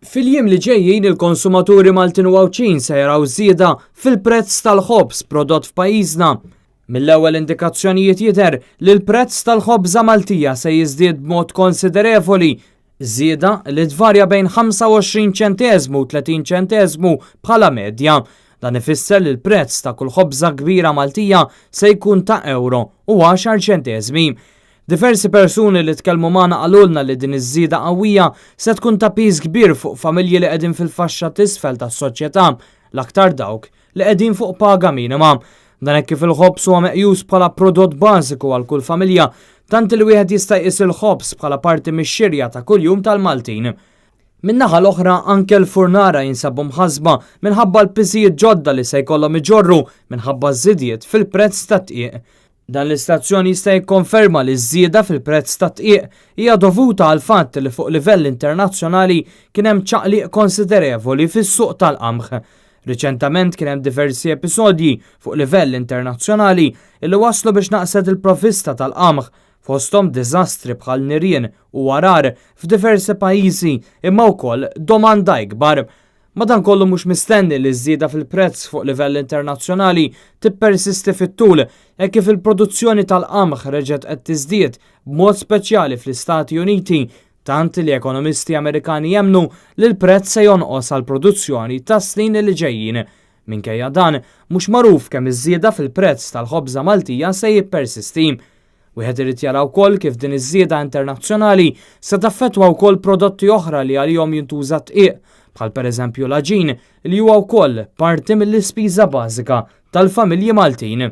Fil-jiem li ġejjin il-konsumaturi Maltin u Għawdxin se jaraw żieda fil-prezz tal-ħobż prodott f'pajjiżna. Mill-ewwel indikazzjonijiet jidher li l-prezz tal-ħobża Maltija se jiżdied b'mod konsiderevoli, żieda li tvarja bejn 25 ċenteżmu u 30 ċenteżmu bħala medja. Dan ifisser li l-prezz ta' kull ħobża kbira Maltija se jkun ta' ewro u għaxar ċenteżmi. Diversi persuni li tkellmu magħna qalulna li din iż-żieda qawwija se tkun ta' piż kbir fuq familji li qegħdin fil-faxxa t'isfel tas-soċjetà, l-aktar dawk li qegħdin fuq paga minima. Dan hekk kif il-ħobż huwa meqjus bħala prodott bażiku għal kull familja, tant li wieħed jista' jqis il-ħobż bħala parti mix-xirja ta' kuljum tal-Maltin. Min-naħa l-oħra anke l-furnara jinsabu mħassba minħabba l-piżijiet ġodda li se jkollhom iġorru minħabba ż-żidiet fil-prezz tat-dqiq. Dan l-istazzjon jista' jikkonferma li ż-żieda fil-prezz tat-dqiq hija dovuta għall-fatt li fuq livell internazzjonali kien hemm ċaqliq konsiderevoli fis-suq tal-qamħ. Riċentament kien hemm diversi episodji fuq livell internazzjonali li wasslu biex naqset il-provvista tal-qamħ, fosthom diżastri bħal nirien u għarar f'diversi pajjiżi imma wkoll domanda ikbar. Madankollu mhux mistenni li ż-żieda fil-prezz fuq livell internazzjonali tippersisti fit-tul hekk kif il-produzzjoni tal-qamħ reġgħet qed tiżdied b'mod speċjali fl-Istati Uniti tant li ekonomisti Amerikani jemmnu li l-prezz se jonqos għall-produzzjoni tas-snin li ġejjin. Minkejja dan, mhux magħruf kemm iż-żieda fil-prezz tal-ħobża Maltija se jippersisti. Wieħed irid jara wkoll kif din iż-żieda internazzjonali se taffettwa wkoll prodotti oħra li għalihom jintuża d-dqiq, bħal pereżempju l-għaġin li huwa wkoll parti mill-ispiża bażika tal-familji Maltin.